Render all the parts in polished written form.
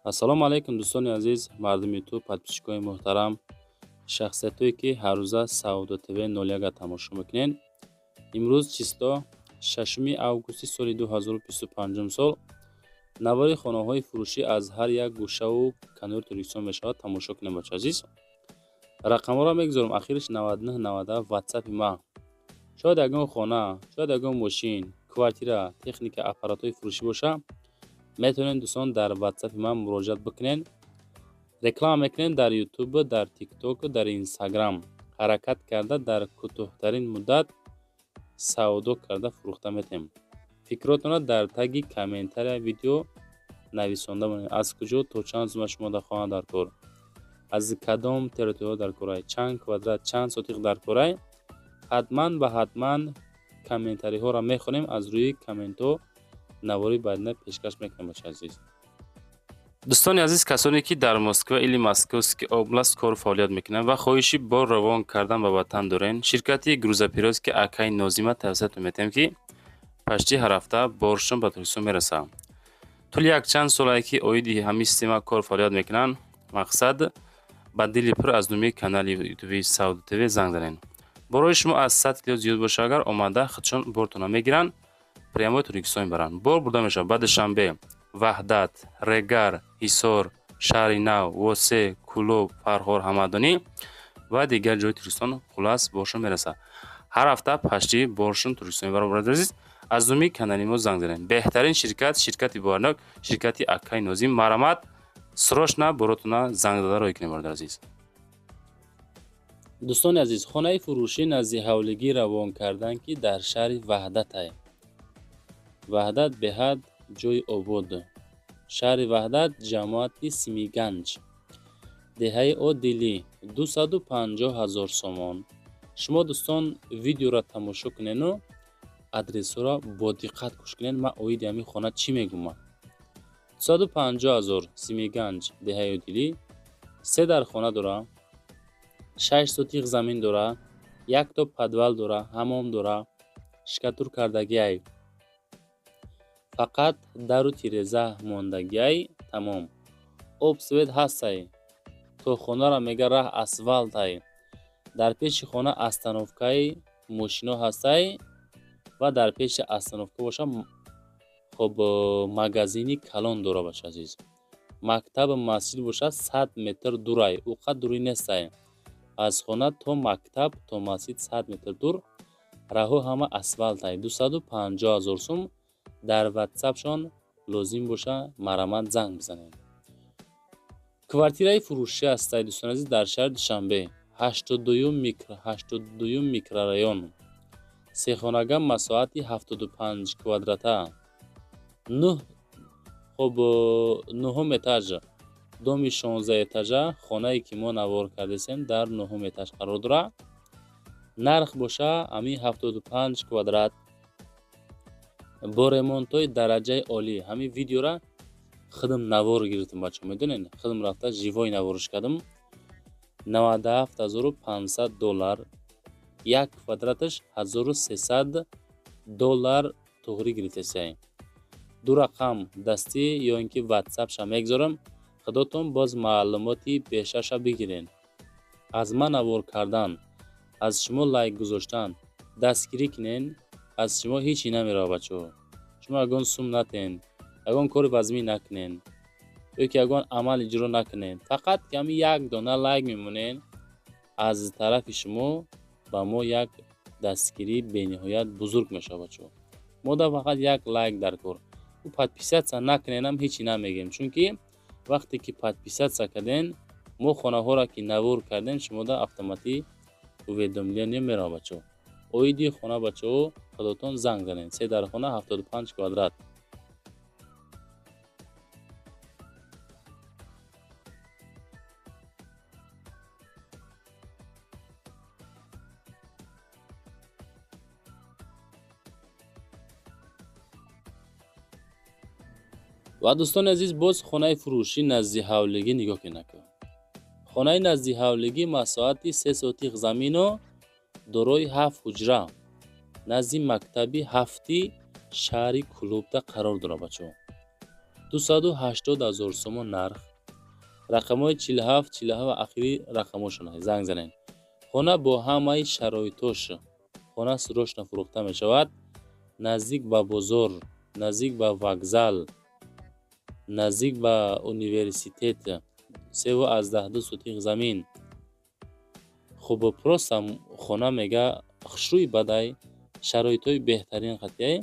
Ассалому алайкум, дӯстони азиз, мардуми Ютуб, подписчикои муҳтарам, шахсиятое ки ҳаррӯза Савдо ТВ 01 тамошо мекунед. Имрӯз число 6 августи соли 2025 сол. Навори хонаҳои фурӯшӣ аз ҳар як гӯшаву канори Тоҷикистон мешавад. Тамошо кунем, бача азиз. Рақамҳоро мегузорам, ахираш 9997 ватсапи ма. Шояд ягон хона, шояд ягон мошин, квартира, техника, аппаратҳои фурӯшӣ боша, метавонед, дӯстон, дар ватсапи ман муроҷиат бикунед. Реклама мекунед дар Ютуб, дар Тикток, дар Инстаграм. Ҳаракат карда дар кӯтоҳтарин муддат савдо карда фурӯхта метавонем. Фикротонро дар таги комментария видео нависонда монед. Аз куҷо то чанд сума шумо дар хона дар кор, аз кадом территорияҳо дар корай, чанд квадрат, чанд сотиқ дар корай. Ҳатман ва ҳатман комментариҳоро мехонем, аз рӯи комментҳо навори баъдина пешкаш мекунем, бача азиз. Дӯстони азиз, касоне ки дар Москва или Московский область кору фаъолият мекунанд ва хоҳиши бор равон кардан ба ватан дорен, ширкати грузоперевозки акаи Нозима тавсиятон метиҳем, ки почти ҳар ҳафта боршон ба Тоҷикистон мерасад. Тӯли якчанд солае ки оиди ҳамин система кор фаъолият мекунанд, мақсад ба дили пур аз номи канали ютуби Савдо ТВ занг занед. Борои шумо аз 100 кило зиёд боша агар, омада худшон бортона мегиранд, прямой Тоҷикистон мебаранд. Бор бурда мешавад ба Душанбе, Ваҳдат, Регар, Ҳисор, Шаҳри Нав, Восе, Кӯлоб, Фархор, Ҳамадонӣ ва дигар ҷои Тоҷикистон. Хулас, боршон мерасад. Ҳар ҳафта почти боршон Тоҷикистон мебаранд. Бародари азиз, аз номи канали мо занг занед. Беҳтарин ширкат, ширкати боварнок, ширкати акаи Нозим. Марҳамат, срочно боротона занг зада роҳӣ кунед, бародари азиз. Дӯстони азиз, хонаи фурӯшӣ назди ҳавлигӣ равон кардан, ки дар шаҳри Ваҳдатай. Ваҳдат беҳад ҷои обод. Шаҳри Ваҳдат, ҷамоати Симиганҷ, деҳаи Одилӣ, 250 000 сомон. Шумо, дӯстон, видеоро тамошо кунену адресҳоро бодиққат гӯш кунед. Ман оиди ҳамин хона чӣ мегӯям? 250 000, Симиганҷ, деҳаи Одилӣ, се дар хона дора, 6 сотиқ замин дора, якто подвал дора, ҳамом дора, штукатур кардагиай, фақат дару тиреза мондагиай, тамом. Об, свет ҳастай. То хонаро мега раҳ асфалтай. Дар пеши хона остановкаи мошино ҳастай ва дар пеши остановка боша, хоб, магазини калон дора, бача азиз. Мактабу масҷид бошад 100 метр дурай, ӯ қад дурӣ нестай. Аз хона то мактаб, то масҷид 100 метр дур, раҳҳо ҳама асфалтай. 250 000 сум. Дар ватсапшон лозим боша, марҳамат, занг бизанед. Квартираи фурӯшӣ ҳастай, дӯстони азиз, дар шаҳри Душанбе, 82-юм микрорайон, сехонага, масоҳати 75 квадрата, нӯҳ, хоб, нӯҳум этаж, доми 16 этажа. Хонае ки мо навор кардесем, дар нӯҳум этаж қарор дорад. Нарх боша ҳамин 75 квадрат бо ремонтҳои дараҷаи олӣ. Ҳамин видеора худам навор гирифтам, бачаҳо, медонед, худам рафта живой наворш кардам. 97 500 доллар, як квадраташ 1300 доллар туғрӣ гирифтесай. Ду рақам дастӣ ё ин ки ватсапша мегузорам, худотон боз маълумоти бештарша бигиред. Аз ман навор кардан, аз шумо лайк гузоштан, дастгирӣ кунед, аз шумо ҳечи намеравад, бачаҳо. Шумо ягон сум натен, ягон кори вазмин накунед ё ки ягон амал иҷро накунед, фақат ками як дона лайк мемонед, аз тарафи шумо ба мо як дастгирии бениҳоят бузург мешавад, бачаҳо. Мо да фақат як лайк дар кор. Подписаться накуненам ҳечи намегӯем, чунки вақте ки подписаться карден, мо хонаҳоро ки навор кардем, шумода автоматӣ уведомление меравад, бачаҳо. Оиди хона, бачаҳо, худотон занг занед. Се дар хона, 75 квадрат. Ва, дӯстони азиз, боз хонаи фурӯшӣ назди ҳавлигӣ. Нигоҳ кунед, хонаи назди ҳавлигӣ, масоҳати 3 сотиқ замину дорои ҳафт ҳуҷра, назди мактаби ҳафти шаҳри Кӯлобда қарор дорад, бачаҳо. 280 ҳазор сомон нарх. Рақамҳои 47 47 ахири рақамҳошон, занг занед. Хона бо ҳамаи шароитош, хона срочно фурӯхта мешавад. Наздик ба бозор, наздик ба вокзал, наздик ба университет, 3,2 сотих замин. Хуб, просто хона мега хушрӯи бадай, шароитҳои беҳтарин қатъияй.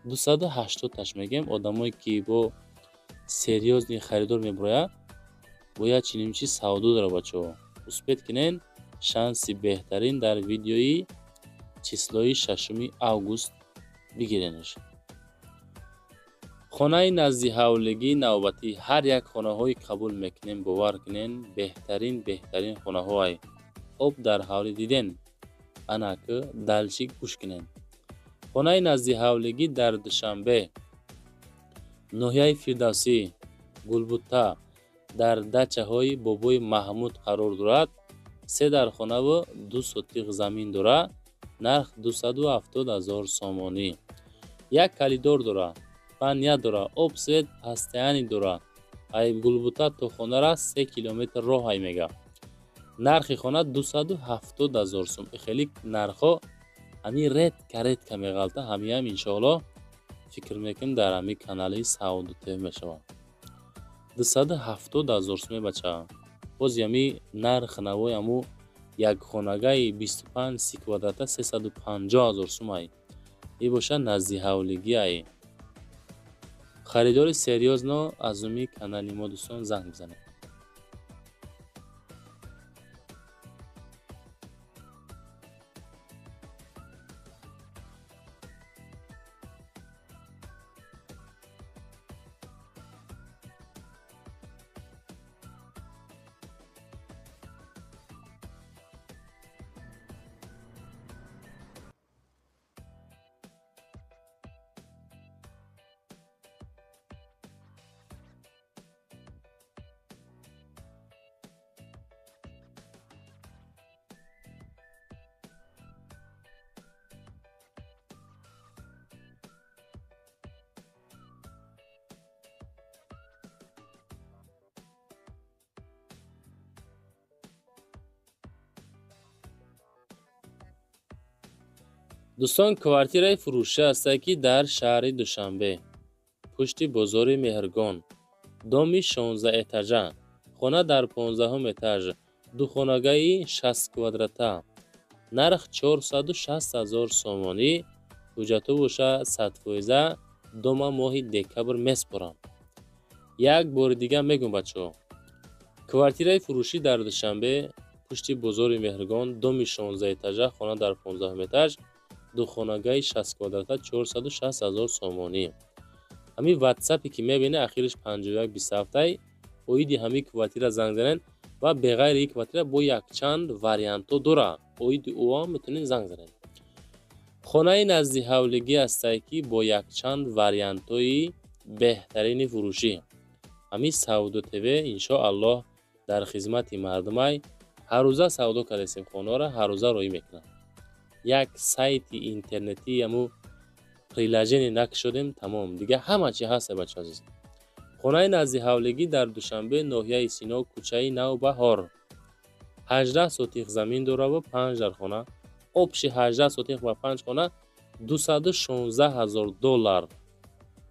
280-таш мегем. Одамое ки бо серьёзный харидор мебурояд, бояд чунин чиз савдо дора, бачаҳо. Успеть кунен, шанси беҳтарин дар видеои числои 6 август бигиренаш. Хонаи назди ҳавлигӣ навбатӣ. Ҳар як хонаҳои қабул мекунем, бовар кунен, беҳтарин, беҳтарин хонаҳоай. Об дар ҳавлӣ диден, анаки дальше гӯш кунен. Хонаи назди ҳавлигӣ дар Душанбе, ноҳияи Фирдавсӣ, Гулбута, дар дачаҳои бобои Маҳмуд қарор дорад. Се дархонаву 2 сотих замин дорад. Нарх 270 ҳазор сомонӣ. Як коридор дорад, баня дорад, об, свет постоянный дорад. Ай Гулбута то хонара 3 километр роҳ ай мега. Нархи хона 270 ҳазор сом. Хеле нархҳо ҳамин редко редко меғалта, ҳамиам иншоалло фикр мекунем дар ҳамин канали Савдо ТВ мешавад. 270 ҳазор сом, бача. Боз ҳами нарх навои ҳаму якхонагаи 25-30 квадрата 350 ҳазор сум ай. И бошад назди ҳавлигӣ ай. Харидори серьёзно аз уми канали мо, дӯстон, занг бизанед. Дӯстон, квартираи фурӯшӣ ҳастад, ки дар шаҳри Душанбе, пушти бозори Меҳргон, доми 16 этажа, хона дар 15 этаж, духонагаи 60 квадрата, нарх 460 ҳазор сомонӣ, ҳуҷҷатҳо боша 100%, дома моҳи декабр меспорам. Як бори дига мегӯм, бачаҳо, квартираи фурӯшӣ дар Душанбе, пушти бозори Меҳргон, доми 16 этажа, хона дар 15 этаж, духонагаи 60 квадрата, 460 ҳазор сомонӣ. Ҳамин ватсапе ки мебинед, ахириш 51 27, оиди ҳамин квартира занг занед ва беғайри ин квартира бо якчанд вариантҳо дорад, оиди ӯам метавонед занг занед. Хонаи назди ҳавлигӣ ҳастад, ки бо якчанд вариантҳои беҳтарини фурӯшӣ. Ҳамин Савдо ТВ иншоаллоҳ дар хизмати мардумай. Ҳаррӯза савдо кардастем, хонаро ҳаррӯза роҳӣ мекунам. Як сайти интернетӣ, ҳаму приложение накушодем, тамом, дига ҳама чи ҳаст, бачаҳо азиз. Хонаи назди ҳавлигӣ дар Душанбе, ноҳияи Сино, кӯчаи Навбаҳор, 18 сотих замин дораву панҷ дархона, общий 18 сотих ва панҷ хона 216 ҳазор доллар.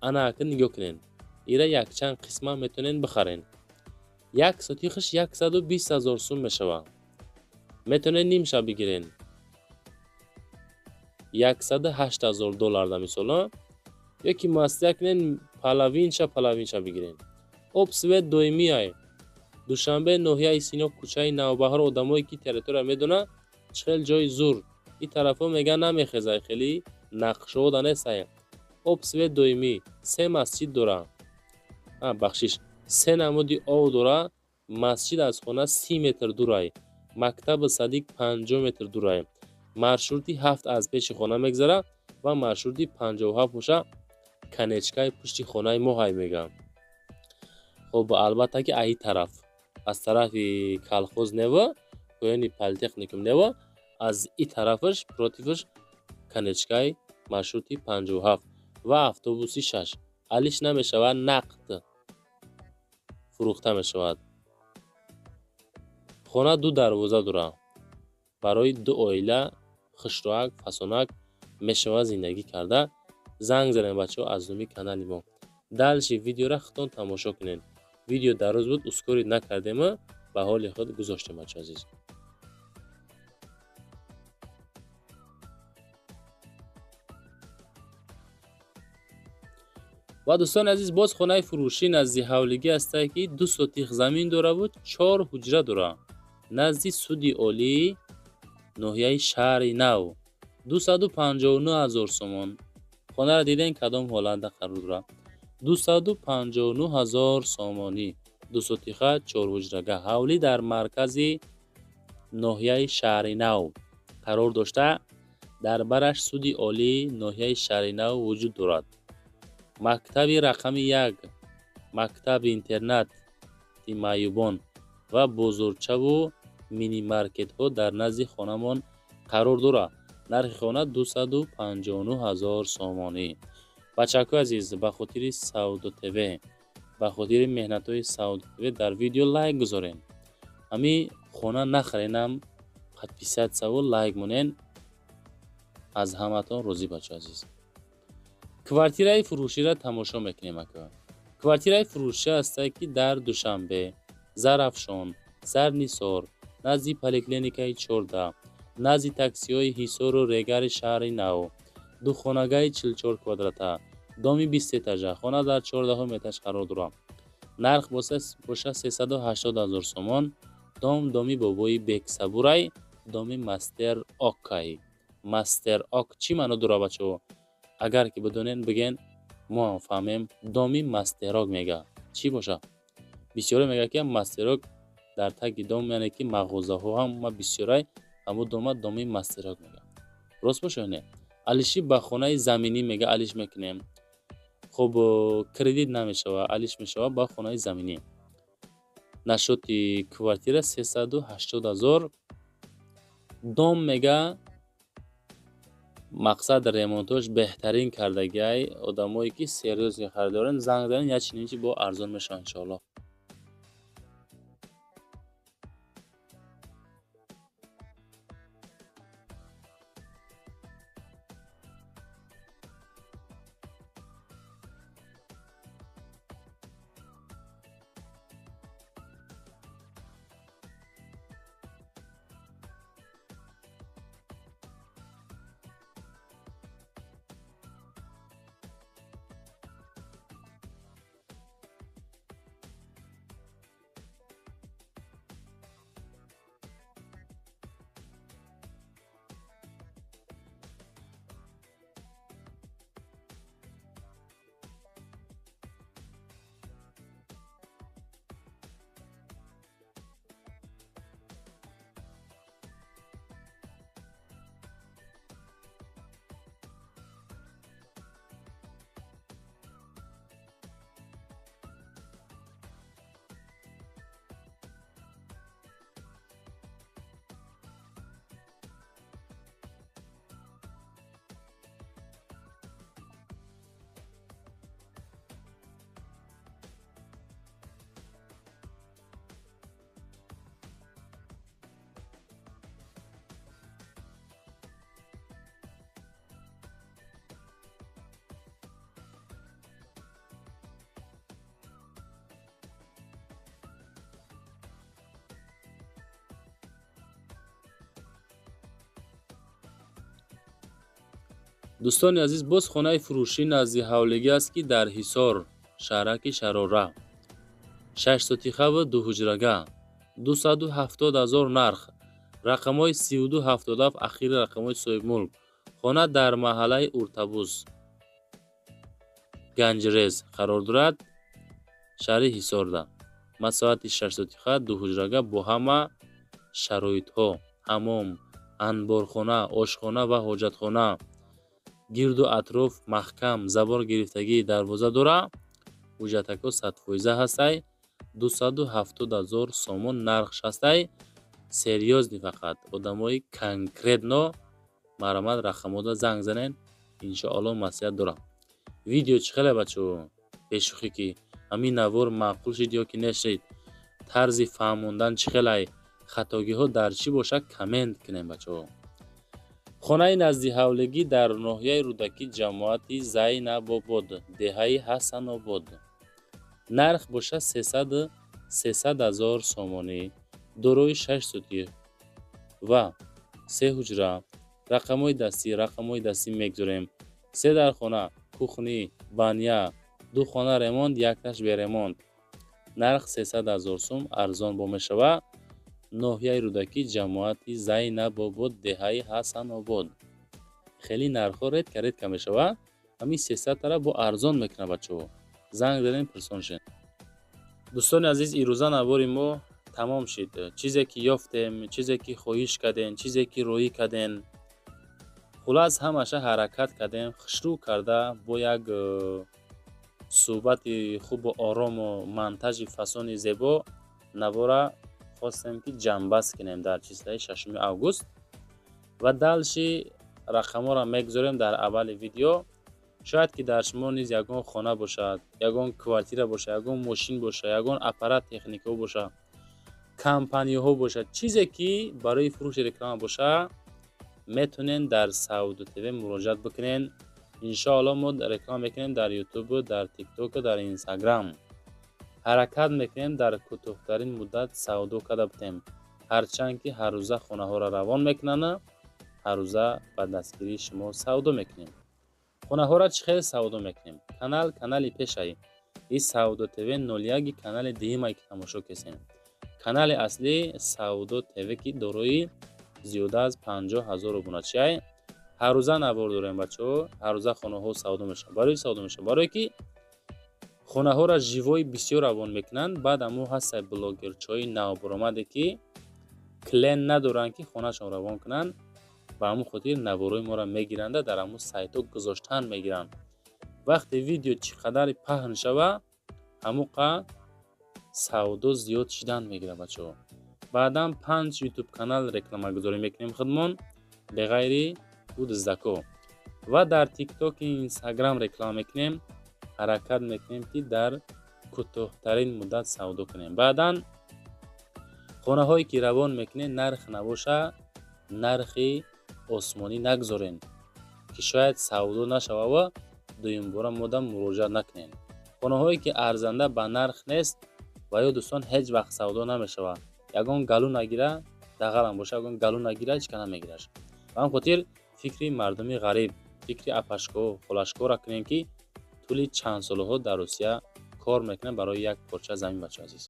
Ана ака нигоҳ кунед, ира якчанд қисма метавонед бихарен. Як сотихаш 120 ҳазор сум мешавад, метавонед нимша бигирен, 108 ҳазор доллар да мисоло, ёки маслиҳат кунед, половинша половинша бигирен. Об, свет доимиай. Душанбе, ноҳияи Сино, кӯчаи Навбаҳор. Одамое ки территория медонад, чӣ хел ҷои зур. Ин тарафҳо мегӯянд намехезай, хеле нақшҳо да нестай. Об, свет доимӣ, се масҷид дора, бахшиш, се намуди ов дора. Масҷид аз хона 30 метр дурай, мактабу садик 50 метр дурай, маршрути 7 аз пеши хона мегзарад ва маршрути 57 боша конечкаи пушти хонаи мо ҳай мегӯям. Хоб, албатта ки аи тараф, аз тарафи колхоз нева, поёни политехникум нева, аз и тарафаш противаш конечкаи маршрути 57 ва автобуси 6 алиш намешавад. Нақд. Фурӯхта мешавад. Хона ду дарвоза дорад. Барои ду оила хушроак, фасонак мешавад зиндагӣ карда. Занг занед бачаҳо аз номи канали мо. Дальше видеора худтон тамошо кунед. Видео дароз буд, ускорить накардему, ба ҳоли худ гузоштем, бачаҳо азиз. Ва дӯстони азиз, боз хонаи фурӯшӣ назди ҳавлигӣ ҳастае, ки 2 сотих замин дораву 4 ҳуҷра дорад. Назди суди олии ноҳияи Шаҳри Нав. 259 000 сомон. Хонаро дидем кадом ҳолатда қарор дорад. 259 000 сомонӣ. 2 сотиха, 4 ҳуҷрага. Ҳавлӣ дар маркази ноҳияи Шаҳри Нав қарор дошта, дар бараш суди олии ноҳияи Шаҳри Нав вуҷуд дорад. Мактаби рақами 1, мактаби интернати маъюбон ва бозорчаву минимаркетҳо дар назди хонамон қарор дорад. Нархи хона 259 000 сомонӣ. Бачакҳои азиз, ба хотири Савдо ТВ, ба хотири меҳнатҳои Савдо ТВ дар видео лайк гузорен. Ҳами хона нахаренам, подписатсияву лайк монен. Аз ҳаматон розӣ, бачаҳои азиз. Квартираи фурӯширо тамошо мекунем ака. Квартираи фурӯшӣ ҳастае, ки дар Душанбе, Зарафшон, Зарнисор, назди поликлиникаи 14, назди таксиҳои Ҳисору Регари шаҳри Нав, духонагаи 44 квадрата, доми 20 этажа, хона дар 14 этаж қарор дорад. Нарх боша 380 000 сомон. Дом доми бобои Бексабурай, доми Мастер Окай. Мастер Ок чӣ маъно дорад, бачаҳо? Агар ки бидонен, бигӯен, мо ҳам фаҳмем. Доми Мастерок мега. Чӣ боша? Бисёре мега, ки Мастерок дар таги дом, яъне ки мағозаҳо ҳам ма бисёрай, ҳамо дома доми Мастерок мега. Рост боша ё не? Алиши ба хонаи заминӣ мега, алиш мекунем. Хуб, кредит намешава, алиш мешава ба хонаи заминӣ. Нашоти квартира 380 000. Дом мега мақсад ремонтош беҳтарин кардагиай. Одамое ки серьёзно харидоранд, занг занед, як чунин чи бо арзон мешавад иншоаллоҳ. Дӯстони азиз, боз хонаи фурӯшӣ назди ҳавлигӣ аст, ки дар Ҳисор, шаҳраки Шарора, 6 сотихаву 2 ҳуҷрага, 270 000 нарх, рақамҳои 3277 ахири рақамҳои соҳибмулк. Хона дар маҳаллаи Уртабуз, Ганҷрез қарор дорад, шаҳри Ҳисорда. Масоҳати 6 сотиха, 2 ҳуҷрага бо ҳама шароитҳо: ҳамом, анборхона, ошхона ва ҳоҷатхона. Гирду атроф маҳкам, забор гирифтагии дарвоза дора. Ҳуҷҷатакҳо 100% ҳастай. 270 000 сомон нархш ҳастай. Серьёзный фақат одамои конкретно марҳамат рақамҳода занг занен, иншоаллоҳ маслиҳат дорам. Видео чӣ хеле бачаҳо? Бешӯхӣ ки Ҳамин навор маъқул шид ё ки нашид, тарзи фаҳмондан чӣ хелай, хатогиҳо дар чӣ бошад, коммент кунем, бачаҳо. Хонаи наздиҳавлигӣ дар ноҳияи Рӯдакӣ, ҷамоати Зайнабобод, деҳаи Ҳасанобод. Нарх бошад 300 000 сомонӣ, дорои 6 сотих ва се ҳуҷра. Рақамҳои дастӣ мегузорем. Се дархона, кухня, баня, ду хона ремонт, якташ бе ремонт. Нарх 300 000 сум, арзон бо мешавад. Ноҳияи Рӯдакӣ, ҷамоати Зайнабобод, деҳаи Ҳасанобод. Хеле нархҳо редко редко мешавад. Ҳамин 300-тара бо арзон мекунад, бачаҳо. Занг занед, пурсон шед. Дӯстони азиз, ирӯза навори мо тамом шид. Чизе ки ёфтем, чизе ки хоҳиш кардем, чизе ки роӣ кардем, хулас, ҳамаша ҳаракат кардем, хушрӯ карда, бо як суҳбати хубу орому монтажи фасони зебо навора хостем, ки ҷамъбаст кунем дар числаи 6 август. Ва дальше рақамҳоро мегузорем дар аввали видео. Шояд ки дар шумо низ ягон хона бошад, ягон квартира бошад, ягон мошин бошад, ягон аппарат, техникаҳо бошад, компанияҳо бошад, чизе ки барои фурӯши реклама бошад, метавонед дар Савдо ТВ муроҷиат бикунед. Иншоалло, мо реклама мекунем дар Ютубу, дар Тиктоку, дар Инстаграм. Ҳаракат мекунем, дар кӯтоҳтарин муддат савдо карда бутем. Ҳарчанд ки ҳаррӯза хонаҳоро равон мекунанд, ҳаррӯза ба дастгирии шумо савдо мекунем. Хонаҳоро чӣ хел савдо мекунем? Канал канали пешай и Савдо ТВ 01, канали дуюмае ки тамошо кесем. Канали аслӣ Савдо ТВ, ки дорои зиёда аз 50 000 обуначиай. Ҳаррӯза навор дорем, бачаҳо, ҳаррӯза хонаҳо савдо мешаванд. Барои савдо мешаванд, барое ки хонаҳоро живой бисёр равон мекунанд. Баъд амо ҳастай блогерчаҳои навбаромаде, ки клиент надоранд, ки хонаашон равон кунанд. Ба ҳамон хотир наворҳои моро мегиранда, дар ҳамон сайтҳо гузоштан мегиранд. Вақте видео чӣ қадар паҳн шава, ҳамон қа савдо зиёд шидан мегирад, бачаҳо. Баъдан панҷ Ютуб канал рекламагузорӣ мекунем худмон, беғайри ӯ дуздако, ва дар Тиктоки, Инстаграм реклама мекунем. Ҳаракат мекунем, ки дар кӯтоҳтарин муддат савдо кунем. Баъдан хонаҳое ки равон мекунед, нарх набоша, нархи осмонӣ нагузорен, ки шояд савдо нашава ва дуюмбора модам муроҷиат накунем. Хонаҳое ки арзанда ба нарх нест ва ё, дӯстон, ҳеҷ вақт савдо намешавад. Ягон галу нагира, дағалам боша, ягон галу нагира, ҳеҷ ка намегираш. Ба ҳамин хотир фикри мардуми ғариб, фикри апашко, холашкоро кунем, ки тӯли чанд солаҳо дар Русия кор мекунанд барои як порча замин, бачаҳо азиз.